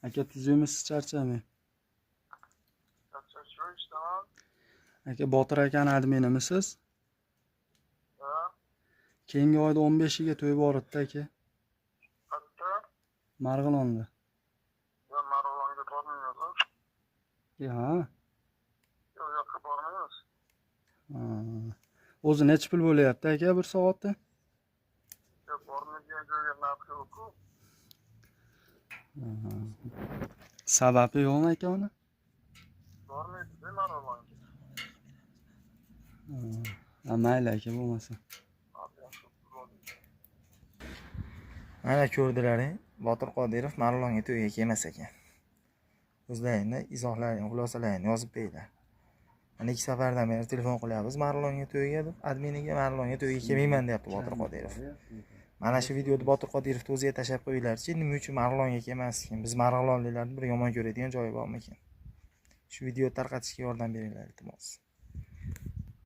Aka, tuzukmisiz, charchamang. Charchash yo'q, ishdaman. Aka, Botir akani adminimisiz? Ha? Keyingi oyda 15iga to'y bor edi, aka. Qayerda? Marg'ilonda. Yo, Marg'ilonga bormaymiz. Ha? Yo'q, u yoqqa bormaymiz. Ha. O'zi nechi pul bo'lyapti, aka, bir soatda? Yo'q, bormaydigan joyga narx yo'q-ku. Sababi yo'qmi, aka, uni? Bormaydi Marg'ilonga. Ha, mayli, aka, bo'lmasa. Hadi, yaxshi bo'ldi. Mana ko'rdilaring, Botir Qodirov Marg'ilonga to'yga kelmas ekan. O'zlaringni izohlaring, xulosalaringni yozib beringlar. Mana 2 safardan beri telefon qilyapmiz Marg'ilonga to'yga deb, adminiga Marg'ilonga to'yga kelmayman deyapti Botir Qodirov. Mana shu videoni Botir Qodirovni o'ziga tashlab qo'yinglarchi, nima uchun Marg'ilonga kelmas ekan? Biz marg'ilonliklarni bir yomon ko'radigan joyi bormikan? Shu video tarqatishga yordam beringlar, iltimos.